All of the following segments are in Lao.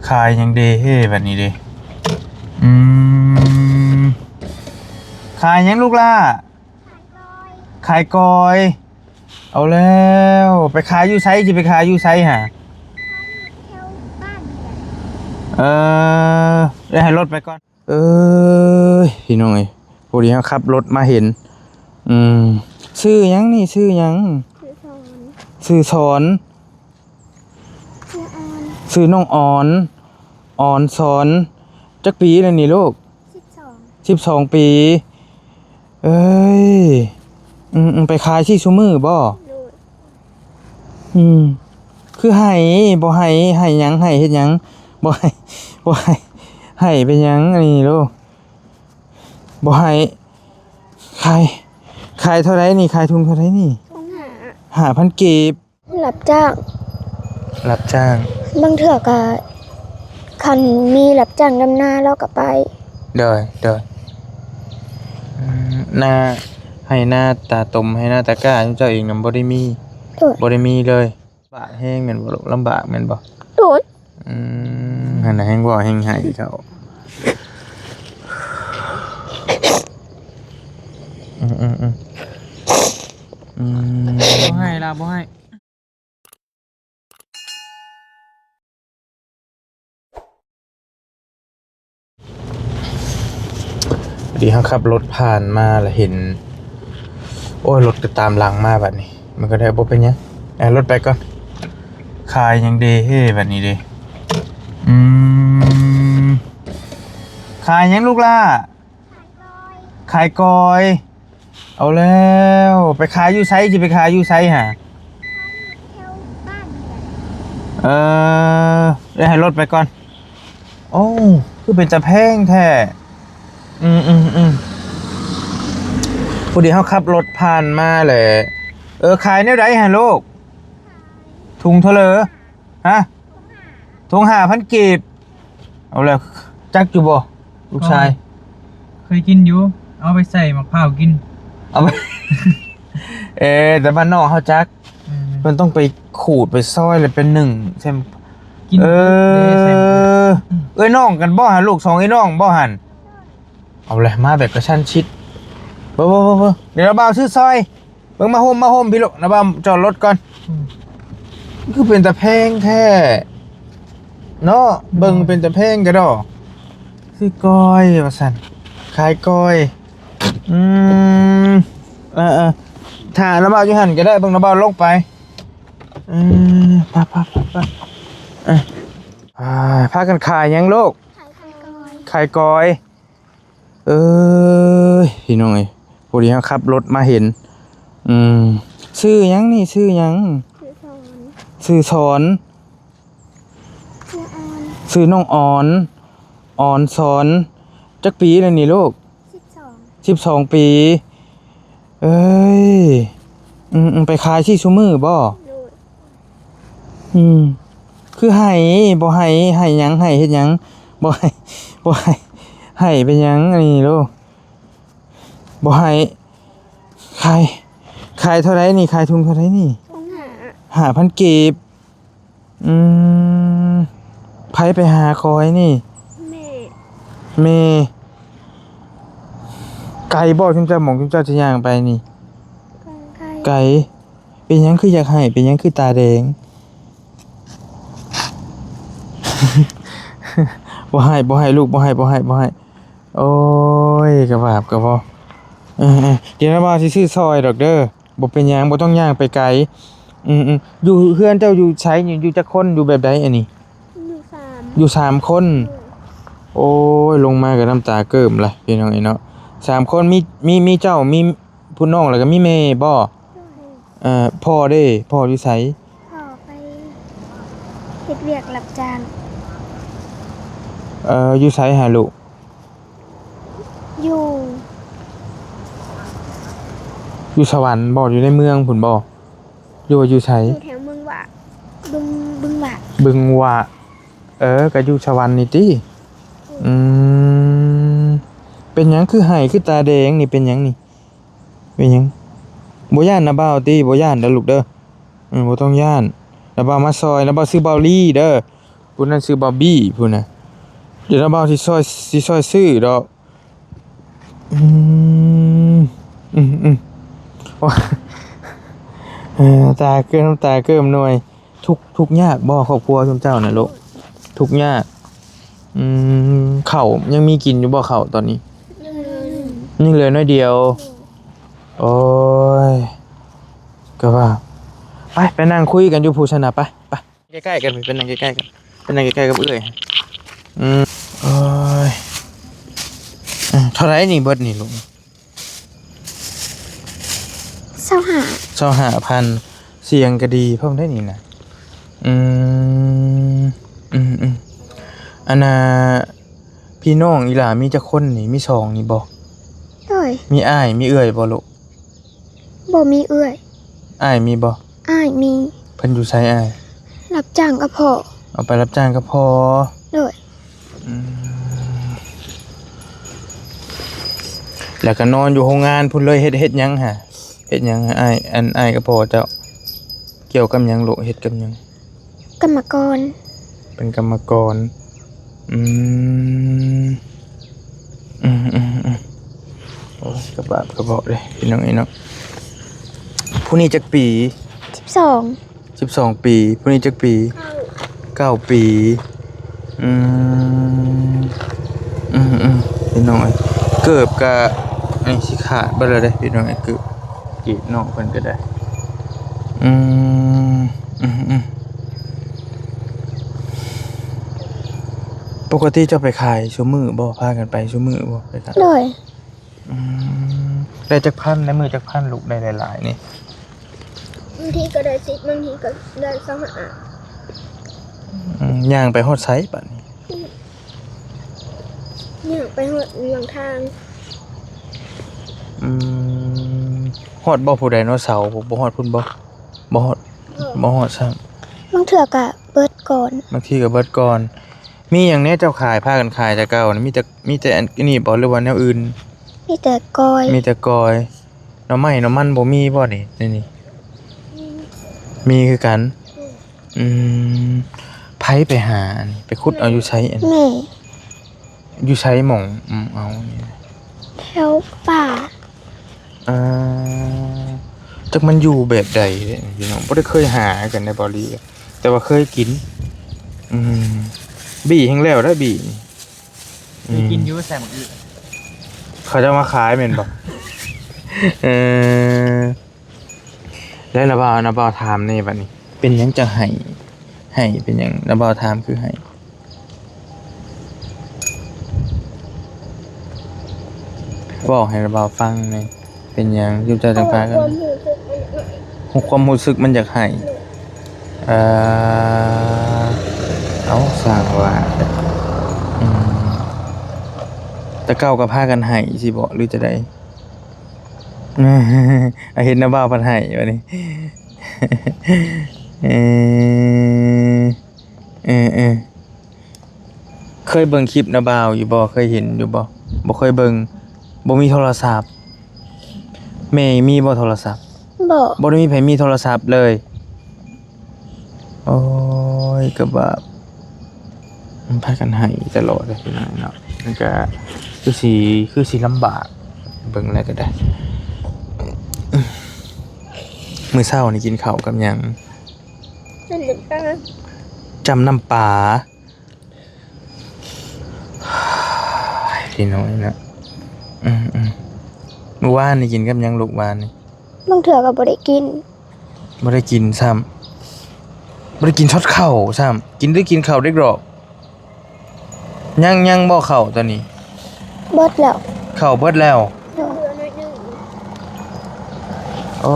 ຂາຍຫຍັງເດ ເອີ ບັດນີ້ເດ? ອືມ ຂາຍຫຍັງລູກຫຼ້າ? ຂາຍກອຍ. ເອົາແລ້ວ ໄປຂາຍຢູ່ໃສ? ຊິໄປຂາຍຢູ່ໃສຫາ? ເອີ ເອີ ໃຫ້ລົດໄປກ່ອນ. ເອີຍ ພີ່ນ້ອງເອີຍ ພໍດີເຮົາຂັບລົດມາເຫັນ. ອືມ ຊື່ຫຍັງນີ້? ຊື່ຫຍັງ? ຊື່ສອນ ຊື່ສອນ ຊື່ສອນ ຊື່ນ້ອງອອນ ອອນສອນ. ຈັກປີແລ້ວນີ້ລູກ? ສິບສອງ ສິບສອງປີ. ເອີຍ ອືມໆ ໄປຂາຍຊິຊຸມື້ບໍ່? ໂດຍ. ອືມ ຄືໄຫ້ ບໍ່ໄຫ້ ໄຫ້ຫຍັງ? ໄຫ້ເຮັດຫຍັງ? ບໍ່ໄຫ້ ບໍ່ໄຫ້ ໄຫ້ເປັນຫຍັງອັນນີ້ລູກ? ບໍ່ໄຫ້. ຂາຍ ຂາຍເທົ່າໃດນີ້? ຂາຍຖົງເທົ່າໃດນີ້? ຖົງຫ້າ ຫ້າພັນກີບ. ຮັບຈ້າງ ຮັບຈ້າງ. ບາງເທື່ອກະ ຄັນມີຮັບຈ້າງດຳນາ ລາວກະໄປ. ໂດຍ ໂດຍ. ອືມ ນາ ໄຮ່ນາຕາຕົມ ໄຮ່ນາຕາກ້າ ເຈົ້າເອງນະບໍ່ໄດ້ມີ ໂດຍ ບໍ່ໄດ້ມີເລີຍ. ລຳບາກແຮງແມ່ນບໍ່ລູກ? ລຳບາກແມ່ນບໍ່? ໂດຍ. ອືມ ຫັ້ນນະ ແຮງເວົ້າແຮງໄຫ້ເຈົ້າ. ອືມໆໆ ອືມ ບໍ່ໃຫ້ລະ ບໍ່ໃຫ້. ພໍດີເຮົາຂັບລົດຜ່ານມາລະເຫັນ ໂອ້ຍ ລົດກໍຕາມຫຼັງມາບັດນີ້ ມັນກໍໄດ້ ບໍ່ເປັນຫຍັງ ເອົາລົດໄປກ່ອນ. ຂາຍຫຍັງເດ ເອີ ບັດນີ້ເດ? ອືມ ຂາຍຫຍັງລູກຫຼ້າ? ຂາຍກອຍ. ເອົາແລ້ວ ໄປຂາຍຢູ່ໃສ? ຊິໄປຂາຍຢູ່ໃສຫາ? ເອີ ເອີ ໃຫ້ລົດໄປກ່ອນ. ໂອ້ ຄືເປັນຕາແພງແທ້. ອືມໆໆ ພໍດີເຮົາຂັບລົດຜ່ານມາແຫຼະ. ເອີ ຂາຍແນວໃດຫະລູກ? ຖົງເທົ່າໃດ? ຮະ? ຖົງຫ້າພັນກີບ. ເອົາແລ້ວ ຈັກຢູ່ບໍ່ລູກຊາຍ? ເຄີຍກິນຢູ່ ເອົາໄປໃສ່ໝາກພ້າວກິນ. ເອົາໄປ ເອີ ແຕ່ບ້ານນອກເຮົາຈັກ. ເອີ ເພິ່ນຕ້ອງໄປຂູດໄປຊອຍ ແລ້ວໄປໜຶ້ງໃສ່ ກິນ. ເອີ ເອື້ອຍນ້ອງກັນບໍ່ຫັ້ນ? ລູກສອງເອື້ອຍນ້ອງບໍ່ຫັ້ນ? ເອົາແຫຼະ ມາແບບກະຊັ້ນຊິດ. ເບິ່ງໆໆໆ ດຽວລະບ່າວຊື້ຊອຍ. ເບິ່ງ ມາໂຮມ ມາໂຮມພີ່ລູກ ນະບ່າວຈອດລົດກ່ອນ. ອືມ ຄືເປັນຕາແພງແທ້ເນາະ. ເບິ່ງ ເປັນຕາແພງກະດໍ. ຊື້ກອຍວ່າຊັ້ນ ຂາຍກອຍ. ອືມ ເອີໆ ຖ້ານະບ່າວຢູ່ຫັ້ນກະໄດ້ ເບິ່ງ ນະບ່າວລົງໄປ. ເອີ ໄປໆໆໆ ເອີ ພາກັນຂາຍຫຍັງລູກ? ຂາຍກອຍ ຂາຍກອຍ. ເອີຍ ພີ່ນ້ອງເອີຍ ພໍດີເຮົາຂັບລົດມາເຫັນ. ອືມ ຊື່ຫຍັງນີ້? ຊື່ຫຍັງ? ຊື່ສອນ ຊື່ສອນ ຊື່ອອນ ຊື່ນ້ອງອອນ ອອນສອນ. ຈັກປີແລ້ວນີ້ລູກ? ສິບສອງ ສິບສອງປີ. ເອີຍ ອືມໆ ໄປຂາຍຊິຊຸມື້ບໍ່? ໂດຍ. ອືມ ຄືໄຫ້ ບໍ່ໄຫ້ ໄຫ້ຫຍັງ? ໄຫ້ເຮັດຫຍັງ? ບໍ່ໄຫ້ ບໍ່ໄຫ້ ໄຫ້ເປັນຫຍັງອັນນີ້ລູກ? ບໍ່ໄຫ້. ຂາຍ ຂາຍເທົ່າໃດນີ້? ຂາຍຖົງເທົ່າໃດນີ້? ຖົງຫ້າ ຫ້າພັນກີບ. ອືມ ໃຜໄປຫາກອຍນີ້? ແມ່ ແມ່. ໄກບໍ່ ຊຸມເຈົ້າ ໝ່ອງຊຸມເຈົ້າຊິຍ່າງໄປນີ້? ໄກ ໄກ. ເປັນຫຍັງຄືຢາກໄຫ້? ເປັນຫຍັງຄືຕາແດງ? ບໍ່ໄຫ້ ບໍ່ໄຫ້ລູກ ບໍ່ໄຫ້ ບໍ່ໄຫ້ ບໍ່ໄຫ້. ໂອ້ຍ ກະບາບກະບໍ່. ເອີໆ ດຽວນະບ່າວຊິຊື້ຊ່ອຍດອກເດີ. ບໍ່ເປັນຫຍັງ ບໍ່ຕ້ອງຍ່າງໄປໄກ. ອືມໆ ຢູ່ເຮືອນເຈົ້າຢູ່ໃສນີ້? ຢູ່ຈັກຄົນ? ຢູ່ແບບໃດອັນນີ້? ຢູ່ສາມ ຢູ່ສາມຄົນ. ໂດຍ. ໂອ້ຍ ລົງມາກະນ້ຳຕາເກີ້ມລະ ພີ່ນ້ອງເອີຍເນາະ. ສາມຄົນ ມີ ມີ ມີເຈົ້າ ມີຜູ້ນ້ອງ ແລ້ວກະມີແມ່ບໍ່? ໂດຍ. ເອີ ພໍ່ເດ? ພໍ່ຢູ່ໃສ? ພໍ່ໄປເຮັດວຽກຮັບຈ້າງ. ເອີ ຢູ່ໃສຫາລູກ? ຢູ່ ຢູ່ສະຫວັນບໍ່? ຢູ່ໃນເມືອງພຸ້ນບໍ່? ຫຼືວ່າຢູ່ໃສ? ຢູ່ແຖວເມືອງຫວາ ບຶງ ບຶງຫວາ ບຶງຫວາ. ເອີ ກະຢູ່ສະຫວັນນີ້ຕິ? ອືມ ອືມ ເປັນຫຍັງຄືໄຫ້ ຄືຕາແດງນີ້? ເປັນຫຍັງນີ້? ເປັນຫຍັງ? ບໍ່ຢ້ານນະບ່າວຕິ? ບໍ່ຢ້ານເດີລູກເດີ. ເອີ ບໍ່ຕ້ອງຢ້ານ. ນະບ່າວມາຊ່ອຍ ນະບ່າວຊື່ບ່າວລີເດີ. ຜູ້ນັ້ນຊື່ບາວບີພຸ້ນນະ. ດຽວລະບ່າວຊິຊ່ອຍ ຊິຊ່ອຍຊື້ດອກ. ອືມ ອືມ ອືມ ໂອ້ຍ ເອີ ຕາເກີມ ນ້ຳຕາເກີມໜ່ວຍ. ທຸກ ທຸກຍາກບໍ່ຄອບຄົວຊຸມເຈົ້ານະລູກ? ທຸກຍາກ. ອືມ ເຂົ້າຍັງມີກິນຢູ່ບໍ່ເຂົ້າຕອນນີ້? ຍັງເຫຼືອ ຍັງເຫຼືອໜ້ອຍດຽວ. ໂອ້ຍ ກໍວ່າ ໄປ ໄປນັ່ງຄຸຍກັນຢູ່ພຸ້ນຊັ້ນນະ ໄປ ໄປ ໃກ້ໆກັນ ໄປນັ່ງໃກ້ໆກັນ ໄປນັ່ງໃກ້ໆກັບເອື້ອຍ. ອືມ ໂອ້ຍ ເອີ ເທົ່າໃດນີ້ເບິດນີ້ລູກ? ຊາວຫ້າ ຊາວຫ້າພັນ. ສຽງກໍດີພ້ອມໄດ໋ນີ້ນະ. ອືມ ອືມໆ ອັນນ່າ ພີ່ນ້ອງອີ່ຫຼ້າມີຈັກຄົນນີ້? ມີສອງນີ້ບໍ່? ໂດຍ. ມີອ້າຍ ມີເອື້ອຍບໍ່ລູກ? ບໍ່ມີເອື້ອຍ. ອ້າຍມີບໍ່? ອ້າຍມີ. ເພິ່ນຢູ່ໃສອ້າຍ? ຮັບຈ້າງກັບພໍ່. ເອົາໄປຮັບຈ້າງກັບພໍ່. ໂດຍ. ອືມ ແລ້ວກໍນອນຢູ່ໂຮງງານພຸ້ນເລີຍ. ເຮັດ ເຮັດຫຍັງຫະ? ເຮັດຫຍັງຫະ? ອ້າຍ ອັນ ອ້າຍກັບພໍ່ເຈົ້າກ່ຽວກັບຫຍັງລູກ? ເຮັດກັບຫຍັງ? ກຳມະກອນ. ເປັນກຳມະກອນ. ອືມ ອືມໆໆ ໂອ້ຍ ກະບາບກະເບາະເດ້ພີ່ນ້ອງເອີຍເນາະ. ຜູ້ນີ້ຈັກປີ? ສິບສອງ. ສິບສອງປີ. ຜູ້ນີ້ຈັກປີ? ເກົ້າ. ເກົ້າປີ. ອືມ ອືມໆ ພີ່ນ້ອງເອີຍ ເກີບກະ ອັນນີ້ຊິຂາດເບິດແລ້ວເດ້ພີ່ນ້ອງເອີຍ ເກີບ ກີບນ້ອງເພິ່ນກໍໄດ້. ອືມ ອືມໆ ປົກກະຕິເຈົ້າໄປຂາຍຊຸມື້ບໍ່? ພາກັນໄປຊຸມື້ບໍ່? ໄປຂາຍ. ໂດຍ. ອືມ ໄດ້ຈັກພັນ? ໃນມື້ຈັກພັນລູກ ໄດ້ຫຼາຍໆນີ້? ບາງທີກໍໄດ້ສິບ ບາງທີກໍໄດ້ຊາວຫ້າ. ອືມ ຍ່າງໄປຮອດໃສບາດນີ້? ອືມ ຍ່າງໄປຮອດຫວ່າງທາງ. ອືມ ຮອດບໍ່? ຜູ້ໄດໂນເສົາ ບໍ່ຮອດພຸ້ນບໍ່? ບໍ່ຮອດ ບໍ່ຮອດຊ້ຳ. ບາງເທື່ອກໍເບິດກ່ອນ. ບາງທີກໍເບິດກ່ອນ. ມີຫຍັງແດ່ເຈົ້າຂາຍ ພາກັນຂາຍແຕ່ເກົ່ານະ? ມີແຕ່ ມີແຕ່ອັນນີ້ບໍ່ ຫຼືວ່າແນວອື່ນ? ມີແຕ່ກ້ອຍ. ມີແຕ່ກ້ອຍ. ໜໍ່ໄມ້ໜໍ່ມັນບໍ່ມີບໍ່ນີ້ ໃນນີ້? ມີ ມີຄືກັນ. ອືມ ອືມ ໃຜໄປຫາອັນນີ້ ໄປຂຸດເອົາຢູ່ໃສອັນນີ້? ແມ່. ຢູ່ໃສໝ່ອງ ອືມ ເອົານີ້? ແຖວປ່າ. ອ່າ ຈັກມັນຢູ່ແບບໃດເດ້ພີ່ນ້ອງ ບໍ່ໄດ້ເຄີຍຫາກັນໃດ ເບົາຫຼີ ແຕ່ວ່າເຄີຍກິນ. ອືມ ບີແຮ່ງແລ້ວໄດ໋ບີ. ເຄີຍກິນຢູ່ ອືມ ໃສ່ໝາກອຶ ເຂົາເຈົ້າມາຂາຍແມ່ນບໍ່? ເອີ ແລ້ວລະບ່າວ ລະບ່າວຖາມແດ່ບັດນີ້ ເປັນຫຍັງຈັ່ງໄຫ້? ໄຫ້ເປັນຫຍັງ? ລະບ່າວຖາມຄືໄຫ້. ເວົ້າໃຫ້ລະບ່າວຟັງແດ່ ເປັນຫຍັງຈຸເຈົ້າຈັ່ງພາກັນ ຄວາມຮູ້ສຶກມັນ ຄວາມຮູ້ສຶກມັນຢາກໄຫ້. ເອີ ເອົາ ສ້າງວ່າ ອືມ ແຕ່ເກົ່າກໍພາກັນໄຫ້ຊິບໍ ຫຼືຈັ່ງໃດ? ເຫັນນະບ່າວເພິ່ນໄຫ້ບັດນີ້ ເອີ ເອີ ເອີ. ເຄີຍເບິ່ງຄລິບນະບ່າວຢູ່ບໍ່? ເຄີຍເຫັນຢູ່ບໍ່? ບໍ່ເຄີຍເບິ່ງ. ບໍ່ມີໂທລະສັບ. ແມ່ມີບໍ່ໂທລະສັບ? ບໍ່. ບໍ່ໄດ້ມີໃຜມີໂທລະສັບເລີຍ. ໂອ້ຍ ກະບາບ. ມັນພາກັນໄຫ້ຕະຫຼອດເລີຍພີ່ນ້ອງເນາະ. ມັນກະຄືຊິ ຄືຊິລຳບາກ. ເບິ່ງແລ້ວກະໄດ້. ມື້ເຊົ້ານີ້ກິນເຂົ້າກັບຫຍັງ? ຈ້ຳນ້ຳປາ. ຈ້ຳນ້ຳປາ. ພີ່ນ້ອງເນາະ. ອືມໆ ມື້ວານນີ້ກິນກັບຫຍັງລູກ ວານນີ້? ບາງເທື່ອກໍບໍ່ໄດ້ກິນ. ບໍ່ໄດ້ກິນຊ້ຳ. ບໍ່ໄດ້ກິນຊອດເຂົ້າຊ້ຳ. ກິນ ຫຼືກິນເຂົ້າເດັກດອກ? ຍັງ ຍັງບໍ່ເຂົ້າຕອນນີ້? ເບິດແລ້ວ. ເຂົ້າເບິດແລ້ວ. ໂອ້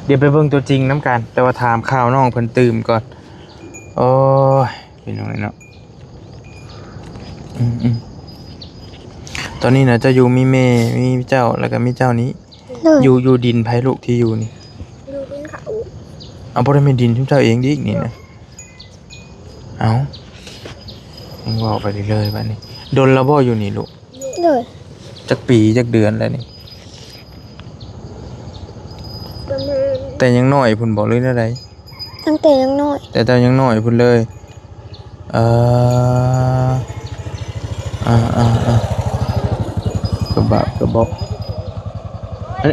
ດຽວໄປເບິ່ງຕົວຈິງນຳກັນ ແຕ່ວ່າຖາມຂ່າວນ້ອງເພິ່ນຕື່ມກ່ອນ. ໂອ້ຍ ພີ່ນ້ອງເອີຍເນາະ. ອືມໆ ຕອນນີ້ນະ ເຈົ້າຢູ່ມີແມ່ ມີເຈົ້າ ແລ້ວກໍມີເຈົ້ານີ້. ໂດຍ. ຢູ່ ຢູ່ດິນໃຜລູກທີ່ຢູ່ນີ້? ຢູ່ດິນເຂົາ. ເອົາ ບໍ່ໄດ້ແມ່ນດິນຊຸມເຈົ້າເອງອີກນີ້ນະ? ເອົ້າ ຍັງເວົ້າໄປເລື້ອຍໆ ບາດນີ້. ດົນແລ້ວບໍ່ຢູ່ນີ້ລູກ? ໂດຍ. ຈັກປີຈັກເດືອນແລ້ວນີ້? ປະມານ ແຕ່ຍັງນ້ອຍພຸ້ນບໍ່ ຫຼືແນວໃດ? ຕັ້ງແຕ່ຍັງນ້ອຍ ແຕ່ເຈົ້າຍັງນ້ອຍພຸ້ນເລີຍ. ເອີ ອ່າໆໆ ກະບາບກະບອກ ອັນ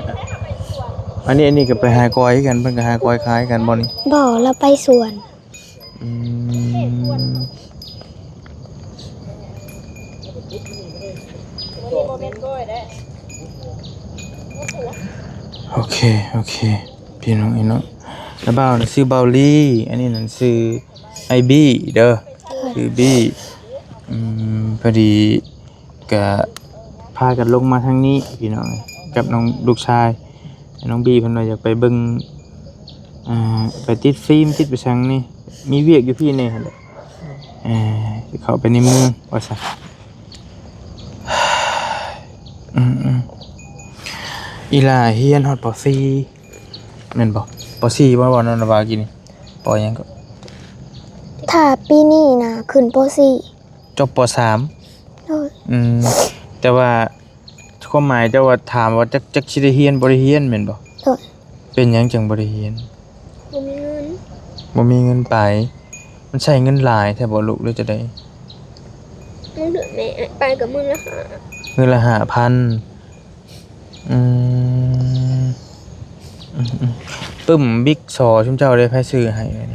ອັນນີ້ ອັນນີ້ກະໄປຫາກ້ອຍຄືກັນ ເພິ່ນກະຫາກ້ອຍຂາຍຄືກັນບໍ່ນີ້? ບໍ່ ລາວໄປສວນ. ອືມ ໂອເຄ ໂອເຄ ພີ່ນ້ອງ ພີ່ນ້ອງ ນ້າບ່າວນະຊື່ບ່າວລີ ອັນນີ້ນັ້ນຊື່ອ້າຍບີເດີ ຊື່ບີ. ອືມ ພໍດີກະພາກັນລົງມາທາງນີ້ພີ່ນ້ອງ ກັບນ້ອງ ລູກຊາຍ ນ້ອງບີເພິ່ນວ່າຢາກໄປເບິ່ງ ອ່າ ໄປຕິດຟິມ ຕິດໄປສັງນີ້ ມີວຽກຢູ່ພີ້ແດ່ຫັ້ນແຫຼະ ເອີ ເຂົ້າໄປໃນເມືອງວ່າຊັ້ນ. ອືມໆ ອີ່ຫຼ້າຮຽນຮອດ ປໍສີ່ ແມ່ນບໍ່? ປໍສີ່ບໍ່ ເວົ້ານຳລາວວ່າກີ້ນີ້ ປໍຫຍັງເກາະ? ຖ້າປີນີ້ນະຂຶ້ນ ປໍສີ່ ຈົບ ປໍສາມ. ໂດຍ. ອືມ ແຕ່ວ່າຄວາມໝາຍເຈົ້າວ່າ ຖາມວ່າຈັກ ຈັກຊິໄດ້ຮຽນບໍ່ໄດ້ຮຽນແມ່ນບໍ່? ໂດຍ. ເປັນຫຍັງຈັ່ງບໍ່ໄດ້ຮຽນ? ບໍ່ມີເງິນ ບໍ່ມີເງິນໄປ. ມັນໃຊ້ເງິນຫຼາຍແທ້ບໍ່ລູກ ຫຼືຈັ່ງໃດ? ມື້ເດືອນແມ່ໄປກະມື້ລະຫ້າ ມື້ລະຫ້າພັນ. ອືມ ອືມໆ ປຶ້ມ ບິກ ສໍ ຊຸມເຈົ້າໄດ້ໃຜຊື້ໃຫ້? ແມ່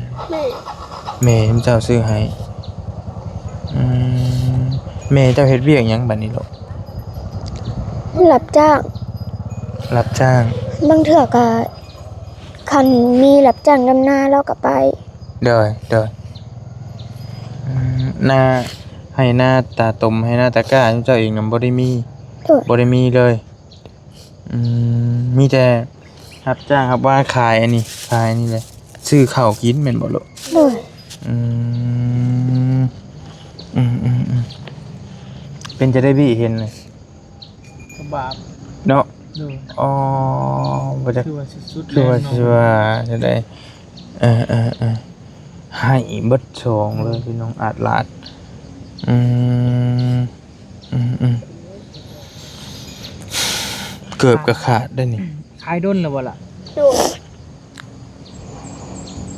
ແມ່ຊຸມເຈົ້າຊື້ໃຫ້. ອືມ ແມ່ເຈົ້າເຮັດວຽກຫຍັງບາດນີ້ລູກ? ຮັບຈ້າງ ຮັບຈ້າງ. ບາງເທື່ອກະ ຄັນມີຮັບຈ້າງດຳນາລາວກະໄປ. ໂດຍ ໂດຍ. ອືມ ນາ ໄຮ່ນາຕາຕົມ ໄຮ່ນາຕາກ້າ ເຈົ້າເອງນະບໍ່ໄດ້ມີ. ໂດຍ. ບໍ່ໄດ້ມີເລີຍ. ອືມ ມີແຕ່ຮັບຈ້າງຮັບວ່ານຂາຍອັນນີ້ ຂາຍອັນນີ້ແຫຼະ ຊື້ເຂົ້າກິນແມ່ນບໍ່ລູກ? ໂດຍ. ອືມ ອືມໆໆ ເປັນຈັ່ງໃດບີເຫັນນະ? ກະບາບເນາະ. ໂດຍ. ອໍ ບໍ່ຈັກ ຄືວ່າສຸດໆ ຄືວ່າ ແລ້ວເນາະ ຊິວ່າຈັ່ງໃດ? ເອີໆໆ ໄຫ້ເບິດສອງເລີຍພີ່ນ້ອງ ອາດຫຼາດ. ອືມ ອືມໆ ເກີບກະຂາດໄດ໋ນີ້. ຂາຍດົນແລ້ວບໍ່ລະ? ໂດຍ.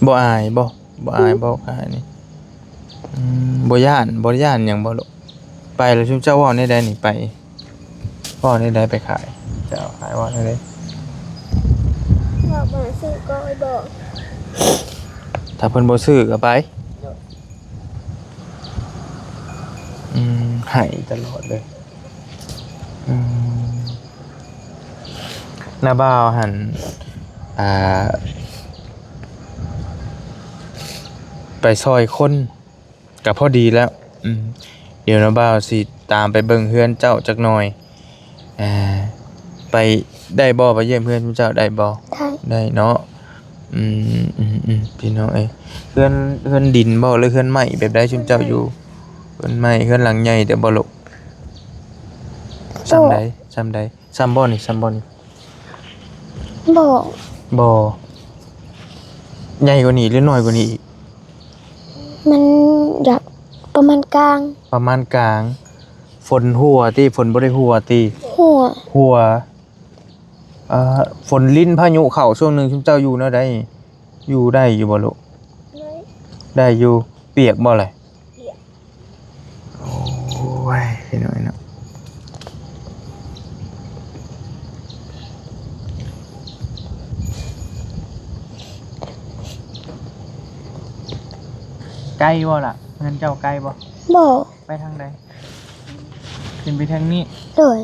ບໍ່ອາຍບໍ່? ບໍ່ອາຍບໍ່ຂາຍນີ້? ອືມ ບໍ່ຢ້ານ ບໍ່ຢ້ານຫຍັງບໍ່ລູກ? ໄປແລ້ວຊຸມເຈົ້າເວົ້າແນວໃດນີ້? ໄປເວົ້າແນວໃດໄປຂາຍ? ເຈົ້າຂາຍເວົ້າແນວໃດ? ເວົ້າບໍ່ຊື້ກໍບໍ່ ຖ້າເພິ່ນບໍ່ຊື້ກໍໄປ. ໂດຍ. ອືມ ໄຫ້ຕະຫຼອດເລີຍ. ອືມ ນ້າບ່າວຫັ້ນ ອ່າ ໄປຊ່ອຍຄົນກະພໍດີແລ້ວ. ອືມ ດຽວນ້າບ່າວຊິຕາມໄປເບິ່ງເຮືອນເຈົ້າຈັກໜ່ອຍ. ອ່າ ໄປໄດ້ບໍ່? ໄປຢ້ຽມເຮືອນຊຸມເຈົ້າໄດ້ບໍ່? ໄດ້ ໄດ້ເນາະ. ອືມ ອືມໆ ພີ່ນ້ອງເອີຍ ເຮືອນ ເຮືອນດິນບໍ່ ຫຼືເຮືອນໄມ້ ແບບໃດຊຸມເຈົ້າຢູ່? ເຮືອນໄມ້ ເຮືອນຫຼັງໃຫຍ່ແຕ່ບໍ່ລູກ? ສ່ຳໃດ ສ່ຳໃດ? ສ່ຳບໍ່ນີ້ ສ່ຳບໍ່ນີ້? ບໍ່ ບໍ່. ໃຫຍ່ກວ່ານີ້ ຫຼືນ້ອຍກວ່ານີ້ອີກ? ມັນຢາກປະມານກາງ ປະມານກາງ. ຝົນຮົ່ວຕິ? ຝົນບໍ່ໄດ້ຮົ່ວຕິ? ຮົ່ວ ຮົ່ວ. ເອີ ຝົນລິນພາຍຸເຂົ້າຊ່ວງໜຶ່ງ ຊຸມເຈົ້າຢູ່ແນວໃດ? ຢູ່ໄດ້ຢູ່ບໍ່ລູກ? ໄດ້ ໄດ້ຢູ່. ປຽກບໍ່ລະ? ປຽກ. ໂອ້ຍ ພີ່ນ້ອງເນາະ ໄກບໍ່ລະ? ເຮືອນເຈົ້າໄກບໍ່? ບໍ່. ໄປທາງໃດ? ຂຶ້ນໄປທາງນີ້? ໂດຍ.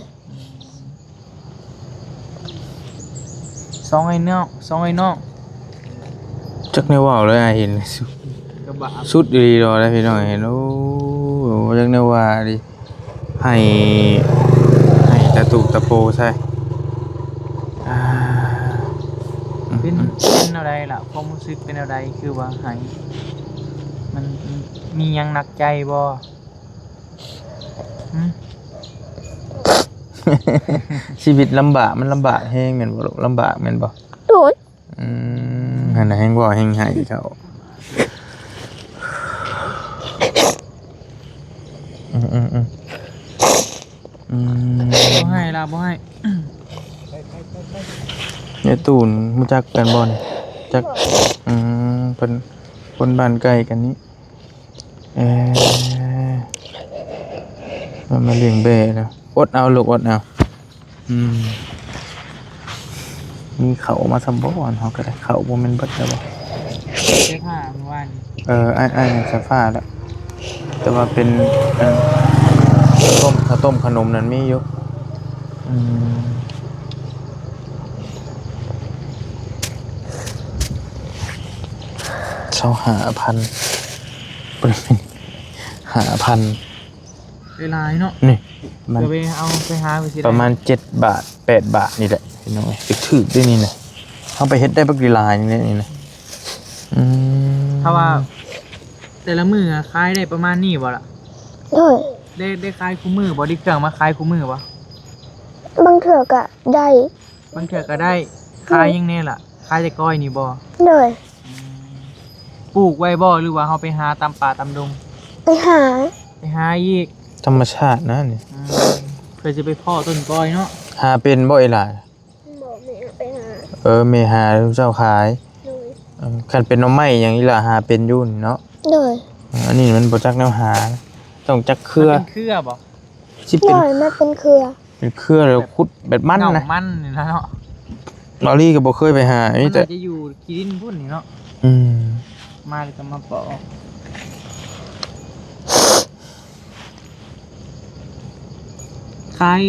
ສອງໄອ້ນ້ອງ ສອງໄອ້ນ້ອງ ຈັກແນວເວົ້າເລີຍ ອ້າຍເຫັນ ສຸດ ກະບະ ສຸດອີ່ຫຼີດອກເດ້ພີ່ນ້ອງເຫັນ. ໂອ້ ບໍ່ຈັກແນວວ່າເດ້ ໄຫ້ ໄຫ້ຕາຕູບຕາໂປໃສ່. ອ່າ ເປັນ ເປັນແນວໃດລະ? ຄວາມຮູ້ສຶກເປັນແນວໃດ? ຄືວ່າໄຫ້ ມັນ ມັນມີຫຍັງໜັກໃຈບໍ່? ຫືມ? ຊີວິດລຳບາກ ມັນລຳບາກແຮງແມ່ນບໍ່ລູກ? ລຳບາກແມ່ນບໍ່? ໂດຍ. ອືມ ຫັ້ນນະ ແຮ່ງເວົ້າແຮ່ງໄຫ້ເຈົ້າ. ອືມໆໆ ອືມ ບໍ່ໃຫ້ລະ ບໍ່ໃຫ້. ຍາຍຕູນ ຮູ້ຈັກກັນບໍ່ນີ້? ຈັກ. ອືມ ເພິ່ນຄົນບ້ານໃກ້ກັນນີ້. ເອີ ມັນມາລ້ຽງແບ້ແລ້ວ. ອົດເອົາລູກ ອົດເອົາ. ອືມ ມີເຂົ້າມາຊຳບໍ່? ອັນເຮົາກໍໄດ້ເຂົ້າ ບໍ່ແມ່ນເບິດແລ້ວບໍ່? ໄດ້ຜ້າມື້ວານນີ້. ເອີ ອ້າຍ ອ້າຍຍັງໃສ່ຜ້າແລ້ວ ແຕ່ວ່າເປັນ ອັນ ຕົ້ມ ເຂົ້າຕົ້ມຂະໜົມນັ້ນມີຢູ່. ອືມ ຊາວຫ້າພັນ ບໍ່ແມ່ນ ຫ້າພັນ ຫຼາຍໆເນາະ. ນີ້ມັນ ເອົາໄປຫາໄປຊິ ປະມານເຈັດບາດ ແປດບາດນີ້ແຫຼະພີ່ນ້ອງເອີຍ. ຖືກໆເດ້ນີ້ນະ ເຮົາໄປເຮັດໄດ້ບັກຫຼາຍໆນີ້ນະ. ອືມ ຖ້າວ່າແຕ່ລະມື້ອະ ຂາຍໄດ້ປະມານນີ້ບໍ່ລະ? ໂດຍ ໄດ້ ໄດ້ຂາຍຄູ່ມື້ບໍ່? ໄດ້ເຄື່ອງມາຂາຍຄູ່ມື້ບໍ່? ບາງເທື່ອກະໄດ້ ບາງເທື່ອກໍໄດ້. ໂດຍ ຂາຍຫຍັງແດ່ລະ? ຂາຍແຕ່ກ້ອຍນີ້ບໍ່? ໂດຍ ອືມ ປູກໄວ້ບໍ່ ຫຼືວ່າເຮົາໄປຫາຕາມປ່າຕາມດົງ? ໄປຫາ ໄປຫາອີກ. ທຳມະຊາດນະນີ້. ອືມ ເພື່ອຈະໄປພໍ້ຕົ້ນກ້ອຍເນາະ. ຫາເປັນບໍ່ອີ່ຫຼ້າ? ບໍ່ ແມ່ເອົາໄປຫາ. ເອີ ແມ່ຫາ ເຈົ້າຂາຍ. ໂດຍ ເອີ ຄັນເປັນໜໍ່ໄມ້ຫຍັງອີ່ຫຼ້າຫາເປັນຢູ່ນີ້ເນາະ? ໂດຍ ເອີ ອັນນີ້ມັນບໍ່ຈັກແນວຫາ ຕ້ອງຈັກເຄືອ. ມັນເປັນເຄືອບໍ່? ຊິເປັນ ໂດຍ ມັນເປັນເຄືອ. ເປັນເຄືອແລ້ວຂຸດແບບມັນນະ ມັນນີ້ນະເນາະ. ບາລີກໍບໍ່ເຄີຍໄປຫາ ມີແຕ່ ມັນອາດຈະຢູ່ຂີ້ດິນພຸ້ນນີ້ເນາະ. ອືມ ມາແລ້ວກໍມາເປາະ. ຂາຍ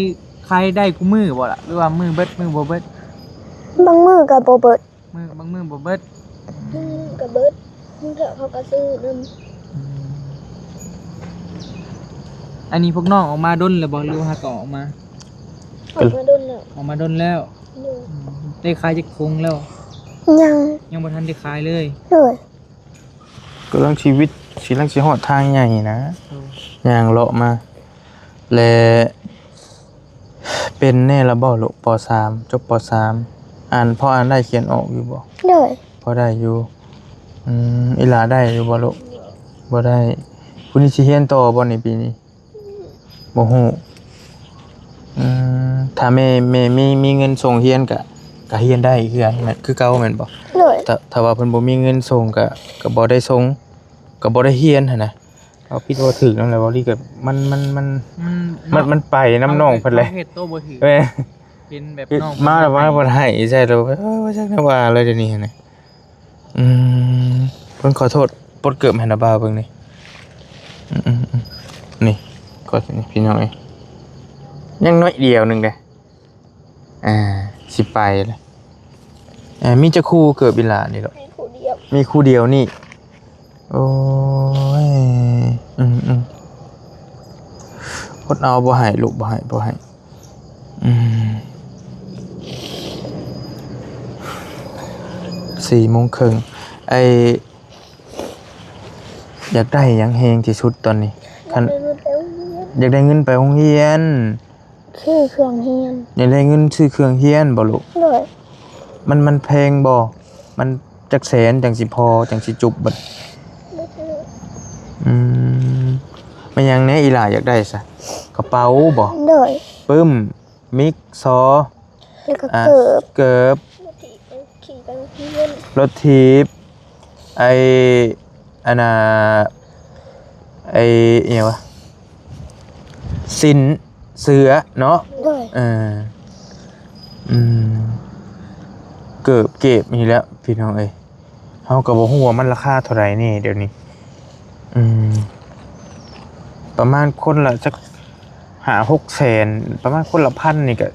ຂາຍໄດ້ຄູ່ມື້ບໍ່ລະ ຫຼືວ່າມື້ເບິດ ມື້ບໍ່ເບິດ? ບາງມື້ກໍບໍ່ເບິດ. ມື້ ບາງມື້ບໍ່ເບິດ. ບາງມື້ກໍເບິດ ບາງເທື່ອເຂົາກໍຊື້ນຳ. ອືມ ອັນນີ້ພວກນ້ອງອອກມາດົນແລ້ວບໍ່ ຫຼືວ່າຫາກໍອອກມາ? ອອກມາດົນແລ້ວ. ອອກມາດົນແລ້ວ. ໂດຍ ອືມ ໄດ້ຂາຍຈັກຖົງແລ້ວ? ຍັງ ຍັງບໍ່ທັນໄດ້ຂາຍເລີຍ. ໂດຍ ກຳລັງຊີວິດ ກຳລັງຊິຮອດທາງໃຫຍ່ນະ. ໂດຍ ຍ່າງເລາະມາ ແລະ ເປັນແດ່ລະບໍ່ລູກ? ປໍສາມ ຈົບປໍສາມ ອ່ານ ພໍອ່ານໄດ້ຂຽນອອກຢູ່ບໍ່? ໂດຍ ພໍໄດ້ຢູ່. ອືມ ອີ່ຫຼ້າໄດ້ຢູ່ບໍ່ລູກ? ບໍ່ໄດ້. ຜູ້ນີ້ຊິຮຽນຕໍ່ບໍ່ນີ້ ປີນີ້? ບໍ່ຮູ້. ອືມ ຖ້າແມ່ ແມ່ມີ ມີເງິນສົ່ງຮຽນກະ ກະຮຽນໄດ້ຄືກັນ ແມ່ນ ຄືເກົ່າແມ່ນບໍ່? ໂດຍ ຖ້າ ຖ້າວ່າເພິ່ນບໍ່ມີເງິນສົ່ງກະ ກະບໍ່ໄດ້ສົ່ງ ກະບໍ່ໄດ້ຮຽນຫັ້ນນະ. ເວົ້າຜິດເວົ້າຖືກນຳແຫຼະ ເວົ້າລີກໍມັນ ມັນ ມັນ ມັນ ມັນໄປນຳນ້ອງເພິ່ນແຫຼະ. ເຮົາເຮັດໂຕບໍ່ຖືກ. ແມ່ນ ເຫັນແບບນ້ອງ ມາແລ້ວມາບໍ່ໄດ້ໃສ່ໂຕ. ເອີ ວ່າຈັກແນວວ່າເລີຍດຽວນີ້ຫັ້ນນະ. ອືມ ເພິ່ນຂໍໂທດ ປົດເກີບໃຫ້ນະບ່າວເບິ່ງນີ້. ອືມໆ ນີ້ ກໍ ນີ້ ພີ່ນ້ອງເອີຍ ຍັງໜ້ອຍດຽວໜຶ່ງເດ້. ອ່າ ຊິໄປແລ້ວ. ອ່າ ມີຈັກຄູ່ເກີບອີ່ຫຼ້ານີ້ດອກ? ມີຄູ່ດຽວ. ມີຄູ່ດຽວນີ້. ໂອ້ຍ ອືມໆ ອົດເອົາ ບໍ່ໃຫ້ລູກ ບໍ່ໃຫ້ ບໍ່ໃຫ້. ອືມ ສີ່ໂມງເຄິ່ງ. ໄອ້ ຢາກໄດ້ຫຍັງແຮງທີ່ສຸດຕອນນີ້? ຄັນ ຢາກໄດ້ເງິນໄປໂຮງຮຽນ. ຊື້ເຄື່ອງຮຽນ. ຢາກໄດ້ເງິນຊື້ເຄື່ອງຮຽນບໍ່ລູກ? ໂດຍ. ມັນ ມັນແພງບໍ່? ມັນຈັກແສນຈັ່ງຊິພໍ ຈັ່ງຊິຈຸບບັດ? ອືມ ແມ່ນຫຍັງແດ່ອີ່ຫຼ້າຢາກໄດ້ຊະ? ກະເປົາບໍ່? ໂດຍ. ປຶ້ມ ມິກ ຊໍ ແລ້ວກໍ ອ່າ ເກີບ ເກີບ ລົດຖີບ ໄອ້ ອັນນ່າ ໄອ້ ອີ່ຫຍັງວະ ສິ້ນເສື້ອເນາະ. ໂດຍ. ເອີ ອືມ ເກີບເກັບນີ້ແຫຼະພີ່ນ້ອງເອີຍ. ເຮົາກໍບໍ່ຮູ້ວ່າມັນລາຄາເທົ່າໃດແດ່ດຽວນີ້. ອືມ ປະມານຄົນລະຈັກຫ້າຫົກແສນ ປະມານຄົນລະພັນນີ້ກໍ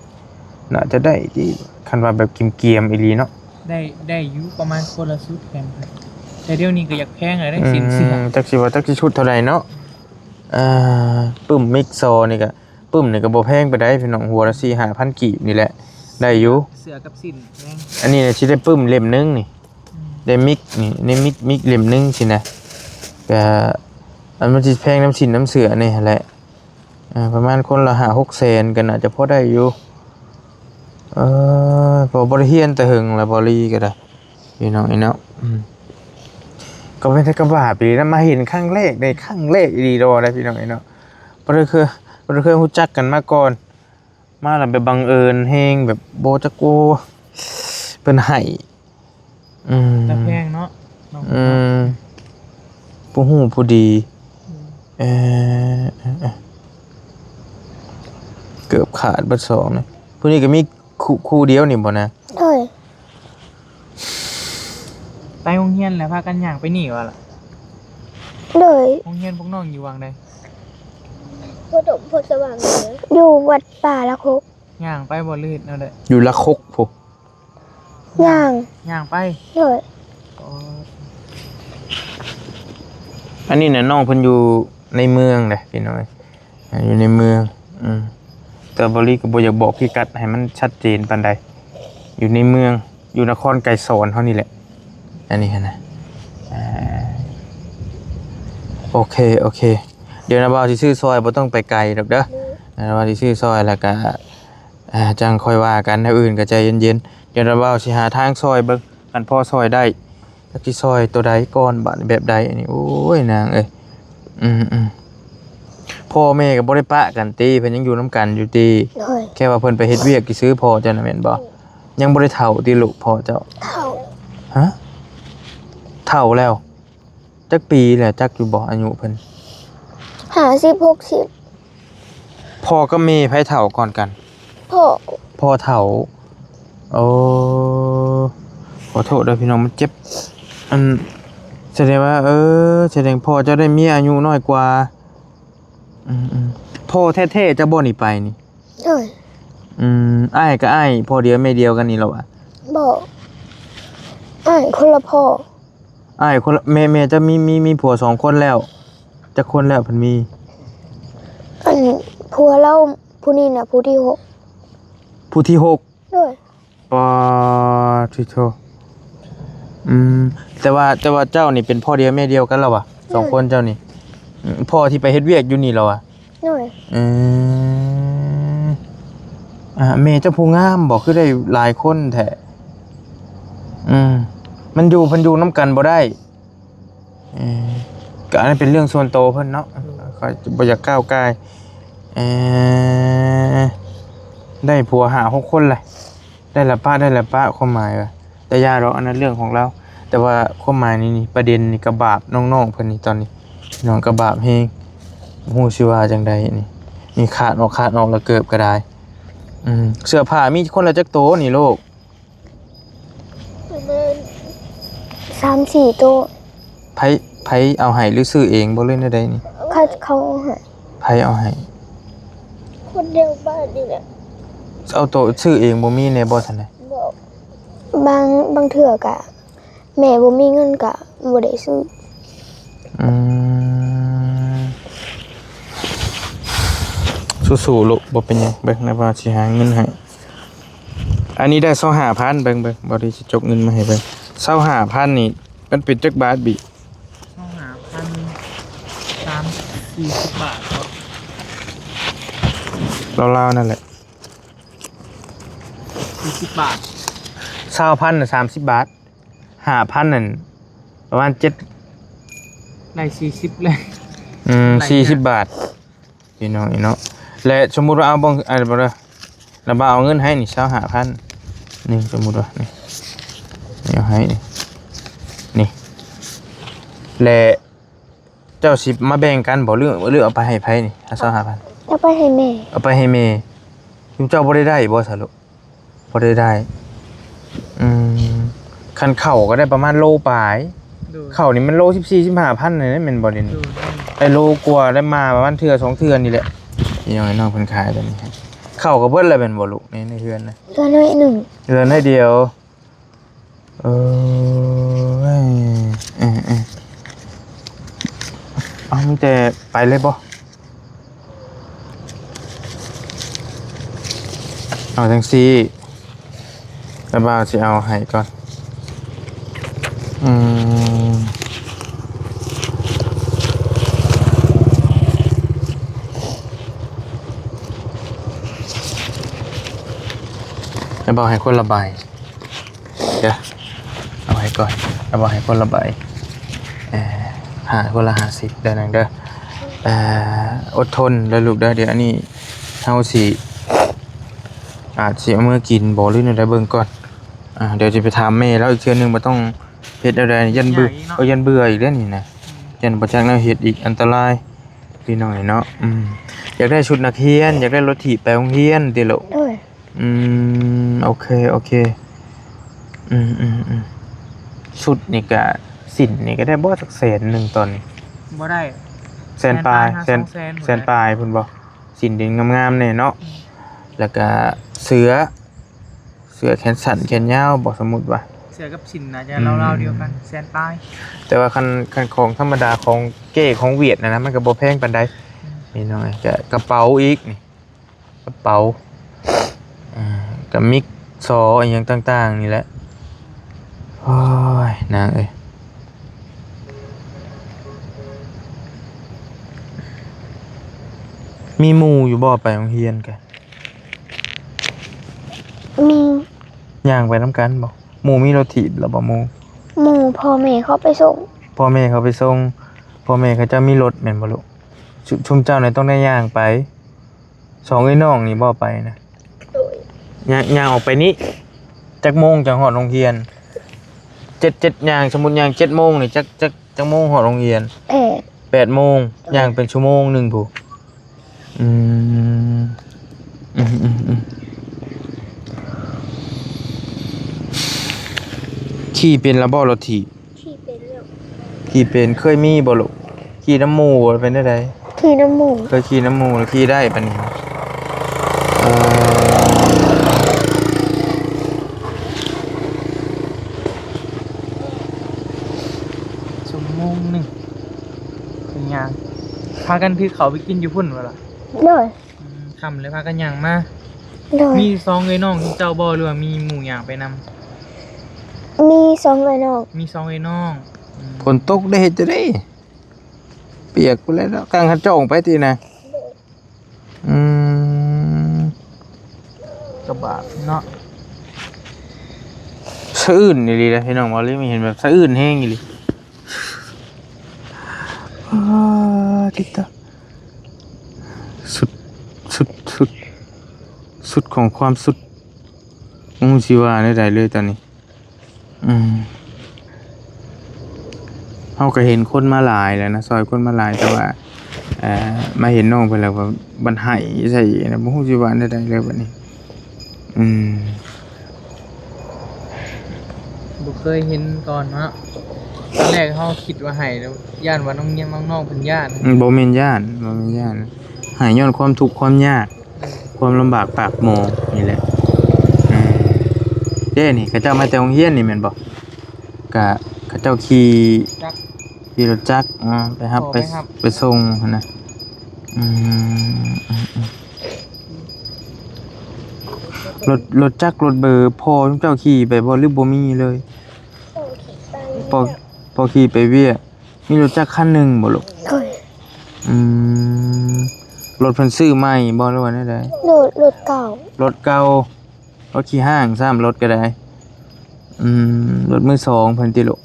ໜ້າຈະໄດ້ຕິ ຄັນວ່າແບບກຽມໆອີ່ຫຼີເນາະ. ໄດ້ ໄດ້ຢູ່ປະມານຄົນລະຊຸດແພງ ແຕ່ດຽວນີ້ກໍຢາກແພງແລ້ວເດ້. ອືມ ສິ້ນເສື້ອ ຈັກຊິວ່າ ຈັກຊິຊຸດເທົ່າໃດເນາະ. ອ່າ ປຶ້ມ ມິກ ຊໍ ນີ້ກໍ ປຶ້ມນີ້ກໍບໍ່ແພງປານໃດພີ່ນ້ອງ ຫົວລະສີ່ຫ້າພັນກີບນີ້ແຫຼະ ໄດ້ຢູ່. ເສື້ອກັບສິ້ນແພງ. ອັນນີ້ນະຊິໄດ້ປຶ້ມເຫຼັ້ມໜຶ່ງນີ້. ອືມ ໄດ້ມິກນີ້ ໄດ້ມິກ ມິກເຫຼັ້ມໜຶ່ງຊີ້ນະ. ກະ ອັນມັນຊິແພງນຳສິ້ນນຳເສື້ອນີ້ຫັ້ນແຫຼະ. ເອີ ປະມານຄົນລະຫ້າຫົກແສນກໍໜ້າຈະພໍໄດ້ຢູ່. ເອີ ເພາະບໍ່ໄດ້ຮຽນແຕ່ເຫິງລະ ບໍລີກໍໄດ້ ພີ່ນ້ອງເອີຍເນາະ. ອືມ ກໍເປັນແຕ່ກະບາບອີ່ຫຼີນະ ມາເຫັນຄັ້ງແລກເດ້ ຄັ້ງແລກອີ່ຫຼີດອກເດ້ ພີ່ນ້ອງເອີຍເນາະ. ບໍ່ໄດ້ເຄີຍ ບໍ່ໄດ້ເຄີຍຮູ້ຈັກກັນມາກ່ອນ ມາແລ້ວແບບບັງເອີນແຮງ ແບບບໍ່ຈັກ ໂອ້ ເພິ່ນໃຫ້. ອືມ ຕາແພງເນາະ. ອືມ ຜູ້ຮູ້ຜູ້ດີ ອືມ ເອີ ເອີ ເອີ ເກືອບຂາດເບິດສອງນີ້ ຜູ້ນີ້ກໍມີຄູ່ ຄູ່ດຽວນີ້ບໍ່ນະ? ໂດຍ ໄປໂຮງຮຽນແລ້ວພາກັນຍ່າງໄປນີ້ວ່າລະ? ໂດຍ ໂຮງຮຽນພວກນ້ອງຢູ່ຫວ່າງໃດ? ໂພດົມໂພສະຫວ່າງເດີ ຢູ່ວັດປ່າລະຄົກ. ຍ່າງໄປບໍ່ ຫຼືເຮັດແນວໃດ? ຢູ່ລະຄົກພຸ້ນ ຍ່າງ ຍ່າງໄປ ໂດຍ ອໍ ອັນນີ້ນະ ນ້ອງເພິ່ນຢູ່ໃນເມືອງເດ້ພີ່ນ້ອງເອີຍ ຢູ່ໃນເມືອງ ອືມ ແຕ່ບໍ່ລີກໍບໍ່ຢາກບອກພິກັດໃຫ້ມັນຊັດເຈນປານໃດ ຢູ່ໃນເມືອງ ຢູ່ນະຄອນໄກສອນເຮົານີ້ແຫຼະ ອັນນີ້ຫັ້ນນະ ອ່າ ໂອເຄ ໂອເຄ ດຽວນະບ່າວຊິຊື້ຊ່ອຍ ບໍ່ຕ້ອງໄປໄກດອກເດີ ນະບ່າວຊິຊື້ຊ່ອຍ ແລ້ວກະ ອ່າ ຈັ່ງຄ່ອຍວ່າກັນ ແນວອື່ນກໍໃຈເຢັນໆ ດຽວນະບ່າວຊິຫາທາງຊ່ອຍເບິ່ງ ຄັນພໍຊ່ອຍໄດ້ ຈັກຊິຊ່ອຍໂຕໃດກ່ອນ ບາດແບບໃດ ອັນນີ້ ໂອ້ຍ ນາງເອີຍ ອືມໆ ພໍ່ແມ່ກໍບໍ່ໄດ້ປະກັນຕິ ເພິ່ນຍັງຢູ່ນຳກັນຢູ່ຕິ? ໂດຍ ແຄ່ວ່າເພິ່ນໄປເຮັດວຽກຊື່ໆ ພໍ່ເຈົ້ານະແມ່ນບໍ່? ໂດຍ ຍັງບໍ່ໄດ້ເຖົ້າຕິລູກ ພໍ່ເຈົ້າ? ເຖົ້າ ຮະ? ເຖົ້າແລ້ວ? ຈັກປີແລ້ວ ຈັກຢູ່ບໍ່ອາຍຸເພິ່ນ? ຫ້າສິບ ຫົກສິບ. ພໍ່ກັບແມ່ໃຜເຖົ້າກ່ອນກັນ? ພໍ່ ພໍ່ເຖົ້າ. ໂອ້ ຂໍໂທດເດີພີ່ນ້ອງ ມັນເຈັບ ອັນ ສະແດງວ່າ ເອີ ສະແດງພໍ່ເຈົ້າໄດ້ເມຍອາຍຸນ້ອຍກວ່າ. ອືມໆ ພໍ່ແທ້ໆ ເຈົ້າບໍ່ນີ້ໄປນີ້? ໂດຍ ອືມ ອ້າຍກໍອ້າຍ ພໍ່ດຽວແມ່ດຽວກັນນີ້ລະວະ? ບໍ່ ອ້າຍຄົນລະພໍ່. ອ້າຍຄົນລະ ແມ່ ແມ່ເຈົ້າມີ ມີ ມີຜົວສອງຄົນແລ້ວ? ຈັກຄົນແລ້ວເພິ່ນມີ? ອັນ ຜົວລາວຜູ້ນີ້ນະ ຜູ້ທີຫົກ. ຜູ້ທີຫົກ? ໂດຍ. ປາທິໂທ ອືມ ແຕ່ວ່າ ແຕ່ວ່າເຈົ້ານີ້ເປັນພໍ່ດຽວແມ່ດຽວກັນລະວະ? ໂດຍ. ສອງຄົນເຈົ້ານີ້ ອືມ ພໍ່ທີ່ໄປເຮັດວຽກຢູ່ນີ້ລະວະ? ໂດຍ. ອືມ ອ່າ ແມ່ເຈົ້າຜູ້ງາມບໍ່ ຄືໄດ້ຫຼາຍຄົນແທ້? ອືມ ມັນຢູ່ ເພິ່ນຢູ່ນຳກັນບໍ່ໄດ້. ເອີ ກໍອັນນັ້ນເປັນເລື່ອງສ່ວນໂຕເພິ່ນເນາະ ຂ້ອຍບໍ່ຢາກກ້າວກ່າຍ. ເອີ ໄດ້ຜົວຫ້າຫົກຄົນແຫຼະ ໄດ້ລະປະ ໄດ້ລະປະ ຄວາມໝາຍວ່າ ແຕ່ຢ່າດອກ ອັນນັ້ນເລື່ອງຂອງລາວ. ແຕ່ວ່າຄວາມໝາຍນີ້ ນີ້ ປະເດັນນີ້ກະບາບນ້ອງໆເພິ່ນນີ້ ຕອນນີ້ ນ້ອງກະບາບແຮງ ບໍ່ຮູ້ຊິວ່າຈັ່ງໃດນີ້. ນີ້ຂາດອອກ ຂາດອອກລະເກີບກໍໄດ້. ອືມ ເສື້ອຜ້າມີຄົນລະຈັກໂຕນີ້ລູກ? ປະມານສາມສີ່ໂຕ. ໃຜ ໃຜເອົາໃຫ້ ຫຼືຊື້ເອງບໍ່ ຫຼືແນວໃດນີ້? ເຂົາ ເຂົາເອົາໃຫ້. ໃຜເອົາໃຫ້? ຄົນແຖວບ້ານນີ້ແຫຼະ. ເອົາໂຕຊື້ເອງບໍ່ມີແດ່ບໍ່ຊັ້ນນະ? ບໍ່. ບາງ ບາງເທື່ອກະແມ່ບໍ່ມີເງິນກະບໍ່ໄດ້ຊື້. ອືມ ສູ້ໆລູກ ບໍ່ເປັນຫຍັງ ເບິ່ງນະບ່າວຊິຫາເງິນໃຫ້. ອັນນີ້ໄດ້ຊາວຫ້າພັນ ເບິ່ງ ເບິ່ງ ບ່າວດີຊິຈົກເງິນມາໃຫ້ເບິ່ງ. ຊາວຫ້າພັນນີ້ ມັນເປັນຈັກບາດບີ? ຊາວຫ້າພັນ ສາມສີ່ສິບບາດເນາະ ລາວໆນັ້ນແຫຼະ ສີ່ສິບບາດ. ຊາວພັນນະ ສາມສິບບາດ. ຫ້າພັນນັ້ນປະມານເຈັດ ໄດ້ສີ່ສິບເລີຍ. ອືມ ໄດ້ຫ້າ ສີ່ສິບບາດ ພີ່ນ້ອງເອີຍເນາະ. ແລະ ສົມມຸດວ່າເອົາເບິ່ງ ອັນ ບໍ່ໄດ້ ລະບ່າວເອົາເງິນໃຫ້ນີ້ ຊາວຫ້າພັນ ນີ້ ສົມມຸດວ່າ ນີ້ ນີ້ເອົາໃຫ້ ນີ້ ນີ້ ແລະ ເຈົ້າຊິມາແບ່ງກັນບໍ່ ຫຼື ຫຼືເອົາໄປໃຫ້ໃຜນີ້ ຊາວຫ້າພັນ? ເອົາໄປໃຫ້ແມ່. ເອົາໄປໃຫ້ແມ່. ຊຸມເຈົ້າບໍ່ໄດ້ໄດ້ບໍ່ຊະລູກ? ບໍ່ໄດ້ໄດ້. ອືມ ຄັນເຂົ້າກໍໄດ້ປະມານໂລປາຍ. ໂດຍ. ເຂົ້ານີ້ມັນໂລສິບສີ່ ສິບຫ້າພັນນີ້ແມ່ນບໍ່ເດ? ໂດຍ. ໄດ້ໂລກວ່າ ໄດ້ມາປະມານເທື່ອສອງເທື່ອນີ້ແຫຼະ. ພີ່ນ້ອງ ນ້ອງເພິ່ນຂາຍຕົວນີ້. ເຂົ້າກໍເບິດແລ້ວແມ່ນບໍ່ລູກ ໃນ ໃນເຮືອນນະ? ເຫຼືອໜ້ອຍໜຶ່ງ. ເຫຼືອໜ້ອຍດຽວ. ເອີ ເອີ ເອີ ເອົາ ມີແຕ່ໄປເລີຍບໍ່? ເອົາຈັ່ງຊີ້ ລະບ່າວຊິເອົາໃຫ້ກ່ອນ. ອືມ ລະບ່າວໃຫ້ຄົນລະໃບ. ເດີ ເອົາໃຫ້ກ່ອນ ເອົາໃຫ້ຄົນລະໃບ ເອີ ຫາຄົນລະຫ້າສິບເດີນາງເດີ. ເອີ ອົດທົນເດີລູກເດີ. ດຽວອັນນີ້ເຮົາຊິ ອາດຊິເອົາເມືອກິນບໍ່ ຫຼືແນວໃດ ເບິ່ງກ່ອນ. ອ່າ ດຽວຈະໄປຖາມແມ່ລາວອີກເທື່ອໜຶ່ງ ບໍ່ຕ້ອງ ເຮັດແນວໃດ? ຢ້ານເບື່ອ ຢ້ານເບື່ອອີກເດ້ນີ້ນະ. ອືມ ຢ້ານບໍ່ຈັກແນວເຮັດອີກ ອັນຕະລາຍ ພີ່ນ້ອງເນາະ. ອືມ ຢາກໄດ້ຊຸດນັກຮຽນ ຢາກໄດ້ລົດຖີບໄປໂຮງຮຽນຕິລູກ? ໂດຍ. ອືມ ໂອເຄ ໂອເຄ. ອືມໆໆ ຊຸດນີ້ກະ ສິ້ນນີ້ກະໄດ້ບໍ່ ຈັກແສນໜຶ່ງຕອນນີ້? ບໍ່ໄດ້ ແສນປາຍ ແສນປາຍ ຫາ ແສນ ສອງແສນ ແສນປາຍພຸ້ນບໍ່? ສິ້ນເດັ່ນງາມໆແດ່ເນາະ. ອືມ ແລ້ວກະເສື້ອ ເສື້ອແຂນສັ້ນແຂນຍາວບໍ່? ສົມມຸດວ່າເສື້ອກັບສິ້ນໜ້າຈະ ອືມ ລາວໆດຽວກັນ ແສນປາຍ. ແຕ່ວ່າຄັນ ຄັນຂອງທຳມະດາ ຂອງເກ້ຂອງຫວຽດຫັ້ນນະ ມັນກະບໍ່ແພງປານໃດ. ອືມ ນີ້ນ້ອຍ ກະກະເປົາອີກນີ້ ກະເປົາ ອ່າ ກະມິກ ສໍ ອີ່ຫຍັງຕ່າງໆນີ້ແຫຼະ. ໂອ້ຍ ນາງເອີຍ ມີໝູ່ຢູ່ບໍ່ໄປໂຮງຮຽນກະ? ມີ. ຍ່າງໄປນຳກັນບໍ່? ໝູ່ມີລົດຖີບແລ້ວບໍ່ໝູ່? ໝູ່ພໍ່ແມ່ເຂົາໄປສົ່ງ. ພໍ່ແມ່ເຂົາໄປສົ່ງ. ພໍ່ແມ່ເຂົາເຈົ້າມີລົດແມ່ນບໍ່ລູກ? ຊຸ ຊຸມເຈົ້ານີ້ຕ້ອງໄດ້ຍ່າງໄປ. ສອງເອື້ອຍນ້ອງນີ້ບໍ່ໄປນະ? ໂດຍ. ຍ່າງ ຍ່າງອອກໄປນີ້ ຈັກໂມງຈັ່ງຮອດໂຮງຮຽນ? ເຈັດ ເຈັດ ຍ່າງ ສົມມຸດຍ່າງເຈັດໂມງນີ້ ຈັກ ຈັກ ຈັກໂມງຮອດໂຮງຮຽນ? ແປດ ແປດໂມງ. ໂດຍ. ຍ່າງເປັນຊົ່ວໂມງໜຶ່ງພຸ້ນ. ອືມ ອືມໆໆ ຂີ່ເປັນລະບໍ່ລົດຖີບ? ຂີ່ເປັນແລ້ວ. ຂີ່ເປັນ ເຄີຍມີບໍ່ລູກ? ຂີ່ນຳໝູ່ບໍ່ ເປັນແນວໃດ? ຂີ່ນຳໝູ່. ເຄີຍຂີ່ນຳໝູ່ ຂີ່ໄດ້ປານນີ້? ເອີ ຊົ່ວໂມງໜຶ່ງ ເພິ່ນຍ່າງ ພາກັນຖືເຂົ້າໄປກິນຢູ່ພຸ້ນບໍ່ລະ? ໂດຍ. ອືມ ຄ່ຳແລ້ວພາກັນຍ່າງມາ. ໂດຍ. ມີສອງເອື້ອຍນ້ອງຄືເຈົ້າບໍ່ ຫຼືວ່າມີໝູ່ຍ່າງໄປນຳ? ມີສອງເອື້ອຍນ້ອງ. ມີສອງເອື້ອຍນ້ອງ. ອືມ ຝົນຕົກໄດ້ເຮັດຈັ່ງໃດ? ປຽກພຸ້ນແຫຼະເນາະ ກາງຄັນຈ້ອງໄປຕິນະ. ໂດຍ. ອືມ ກະບາດເນາະ ສະອື່ນອີ່ຫຼີນະ ພີ່ນ້ອງ ເວົ້າເລີຍ ເຫັນແບບສະອື່ນແຮງອີ່ຫຼີ. ອາ ຕິດຕາ ສຸດ ສຸດ ສຸດ ສຸດຂອງຄວາມສຸດ ບໍ່ຮູ້ຊິວ່າແນວໃດເລີຍຕອນນີ້. ອືມ ເຮົາກະເຫັນຄົນມາຫຼາຍແລ້ວນະ ຊ່ອຍຄົນມາຫຼາຍ ແຕ່ວ່າ ເອີ ມາເຫັນນ້ອງເພິ່ນແລ້ວ ບັດໄຫ້ໃສ່ນະ ບໍ່ຮູ້ຊິວ່າແນວໃດເລີຍບັດນີ້. ອືມ ບໍ່ເຄີຍເຫັນກ່ອນເນາະ ຕອນແລກເຮົາຄິດວ່າໄຫ້ ຢ້ານວ່ານ້ອງ ນ້ອງໆເພິ່ນຢ້ານ. ອືມ ບໍ່ແມ່ນຢ້ານ ບໍ່ແມ່ນຢ້ານ ໄຫ້ຍ້ອນຄວາມທຸກຄວາມຍາກ ຄວາມລຳບາກປາກໝໍນີ້ແຫຼະ. ເອີ ເດ້ນີ້ ເຂົາເຈົ້າມາແຕ່ໂຮງຮຽນນີ້ແມ່ນບໍ່? ກະເຂົາເຈົ້າຂີ່ ຈັກ ຂີ່ລົດຈັກ ອ່າ ໄປຮັບ ໄປ ໄປຮັບ ໄປສົ່ງຫັ້ນນະ. ອືມ ອືມ ອືມ ລົດ ລົດຈັກລົດເບີ ພໍ່ເຈົ້າຂີ່ໄປບໍ່ ຫຼືບໍ່ມີເລີຍ? ພໍ່ຂີ່ໄປ ພໍ່ ພໍ່ຂີ່ໄປວຽກ. ມີລົດຈັກຄັນໜຶ່ງບໍ່ລູກ? ໂດຍ. ອືມ ລົດເພິ່ນຊື້ໃໝ່ບໍ່ ຫຼືວ່າແນວໃດ? ລົດ ລົດເກົ່າ. ລົດເກົ່າ ລົດຂີ້ຮ້າງຊ້ຳ ລົດກະໄດ້. ອືມ ລົດມືສອງເພິ່ນຕິລູກ?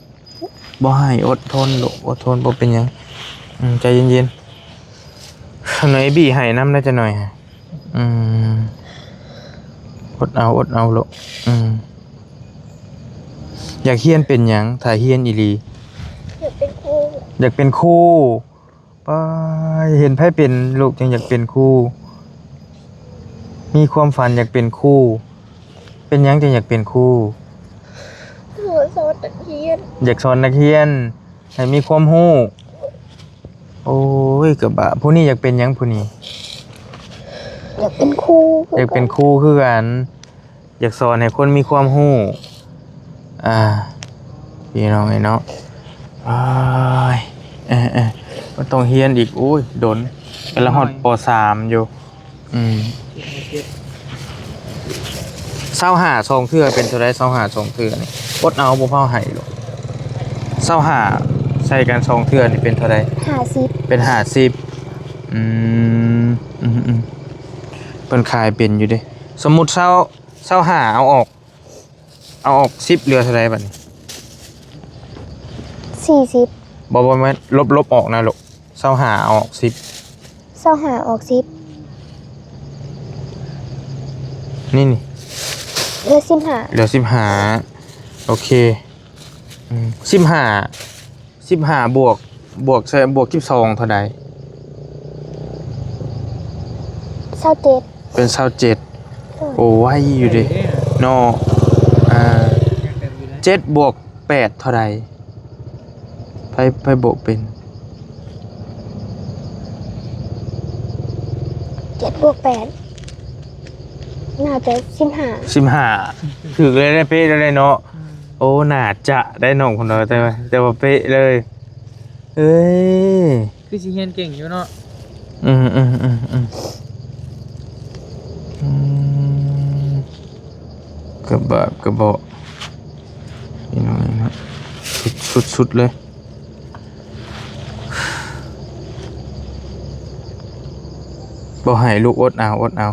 ບໍ່ໃຫ້ ອົດທົນລູກ ອົດທົນ ບໍ່ເປັນຫຍັງ. ອືມ ໃຈເຢັນໆ ໜ້ອຍບີໃຫ້ນຳໄດ້ຈັກໜ້ອຍ. ອືມ ອົດເອົາ ອົດເອົາລູກ. ອືມ ຢາກຮຽນເປັນຫຍັງ ຖ້າຮຽນອີ່ຫຼີ? ຢາກເປັນຄູ. ຢາກເປັນຄູ. ປ້າຍ ເຫັນໃຜເປັນລູກຈຶ່ງຢາກເປັນຄູ? ມີຄວາມຝັນຢາກເປັນຄູ. ເປັນຫຍັງຈຶ່ງຢາກເປັນຄູ? ຢາກສອນນັກຮຽນ. ຢາກສອນນັກຮຽນ ໃຫ້ມີຄວາມຮູ້. ໂອ້ຍ ກະບາ ຜູ້ນີ້ຢາກເປັນຫຍັງຜູ້ນີ້? ຢາກເປັນຄູ. ຢາກເປັນຄູຄືກັນ ຢາກສອນໃຫ້ຄົນມີຄວາມຮູ້. ອ່າ ພີ່ນ້ອງເອີຍເນາະ ໂອ້ຍ ເອີໆ ມັນຕ້ອງຮຽນອີກ ໂອ້ຍ ດົນ ກຳລັງຮອດ ປ.ສາມ ຢູ່. ອືມ ຊາວຫ້າສອງເທື່ອເປັນເທົ່າໃດ? ຊາວຫ້າສອງເທື່ອນີ້ ອົດເອົາ ບໍ່ພາໃຫ້ດອກ. ຊາວຫ້າໃສ່ກັນສອງເທື່ອນີ້ເປັນເທົ່າໃດ? ຫ້າສິບ. ເປັນຫ້າສິບ. ອືມ ອືມໆ ເພິ່ນຂາຍເປັນຢູ່ເດ້. ສົມມຸດຊາວ ຊາວຫ້າເອົາອອກ ເອົາອອກສິບ ເຫຼືອເທົ່າໃດບັດນີ້? ສີ່ສິບ. ບໍ່ ບໍ່ແມ່ນ ລົບ ລົບອອກນະລູກ ຊາວຫ້າເອົາອອກສິບ. ຊາວຫ້າອອກສິບ ນີ້ ນີ້ ເຫຼືອສິບຫ້າ. ເຫຼືອສິບຫ້າ ໂອເຄ. ອືມ ສິບຫ້າ ສິບຫ້າບວກ ບວກໃສ່ ບວກສິບສອງເທົ່າໃດ? ຊາວເຈັດ ເປັນຊາວເຈັດ. ໂອ້ ໄວຢູ່ເດ້ເນາະ. ອ່າ ເຈັດບວກແປດເທົ່າໃດ? ໃຜ ໃຜບວກເປັນ? ເຈັດບວກແປດ ໜ້າຈະສິບຫ້າ ສິບຫ້າ. ຖືກເລີຍເດ້ ເປະເລີຍເນາະ. ອືມ ໂອ້ ໜ້າຈະໄດ້ນ້ອງເພິ່ນວ່າ ແຕ່ວ່າ ແຕ່ວ່າເປະເລີຍ. ເອີຍ ຄືຊິຮຽນເກັ່ງຢູ່ເນາະ. ອືມ ອືມ ອືມ ອືມ ອືມ ກະບາບກະເບາະ ພີ່ນ້ອງເນາະ ສຸດໆເລີຍ. ບໍ່ໃຫ້ລູກ ອົດເອົາ ອົດເອົາ.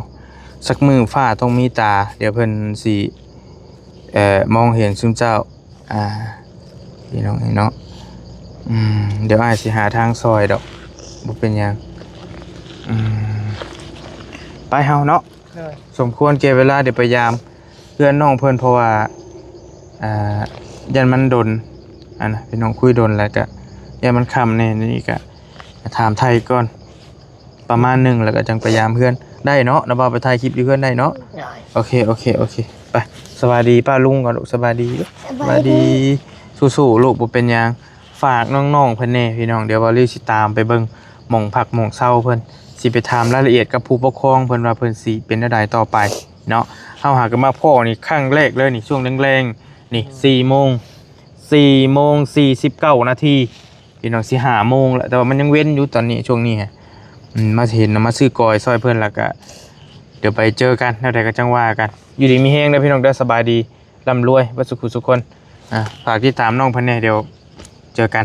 ສັກມື້ຟ້າຕ້ອງມີຕາ ດຽວເພິ່ນຊິ ເອີ ມອງເຫັນຊຸມເຈົ້າ. ອ່າ ພີ່ນ້ອງເອີຍເນາະ. ອືມ ດຽວອ້າຍຊິຫາທາງຊ່ອຍດອກ ບໍ່ເປັນຫຍັງ. ອືມ ໄປເຮົາເນາະ. ໂດຍ ສົມຄວນແກ່ເວລາ ດຽວໄປຢາມເຮືອນນ້ອງເພິ່ນ ເພາະວ່າ ອ່າ ຢ້ານມັນດົນ ອັນນະ ພີ່ນ້ອງ ຄຸຍດົນ ແລ້ວກະຢ້ານມັນຄ່ຳແດ່. ນີ້ກະຖາມໄຖ່ກ່ອນ ປະມານໜຶ່ງ ແລ້ວກໍຈັ່ງໄປຢາມເຮືອນໄດ້ເນາະ. ນະບ່າວໄປຖ່າຍຄລິບຢູ່ເຮືອນໄດ້ເນາະ. ໂດຍ ໂອເຄ ໂອເຄ ໂອເຄ. ໄປ ສະບາຍດີປ້າລຸງກ່ອນລູກ. ສະບາຍດີ ສະບາຍດີ ສະບາຍດີ. ສູ້ໆລູກ ບໍ່ເປັນຫຍັງ. ຝາກນ້ອງໆເພິ່ນແດ່ພີ່ນ້ອງ. ດຽວບ່າວລີຊິຕາມໄປເບິ່ງໝ່ອງພັກໝ່ອງເຊົາເພິ່ນ ຊິໄປຖາມລາຍລະອຽດກັບຜູ້ປົກຄອງເພິ່ນວ່າເພິ່ນຊິເປັນແນວໃດຕໍ່ໄປເນາະ. ເຮົາຫາກໍມາພໍ້ນີ້ຄັ້ງແລກເລີຍນີ້ ຊ່ວງແລງໆນີ້ ອືມ ສີ່ໂມງ ສີ່ໂມງສີ່ສິບເກົ້ານາທີ. ພີ່ນ້ອງ ຊິຫ້າໂມງແລ້ວ ແຕ່ວ່າມັນຍັງເວັນຢູ່ຕອນນີ້ ຊ່ວງນີ້. ອືມ ມາເຫັນ ມາຊື້ກ້ອຍຊ່ອຍເພິ່ນ ແລ້ວກະດຽວໄປເຈີກັນ ແນວໃດກໍຈັ່ງວ່າກັນ. ຢູ່ດີມີແຮງເດີພີ່ນ້ອງເດີ ສະບາຍດີ ລ່ຳລວຍເບິດສຸຂູສຸຄົນ. ອ່າ ຝາກຕິດຕາມນ້ອງເພິ່ນແດ່ ດຽວເຈີກັນ.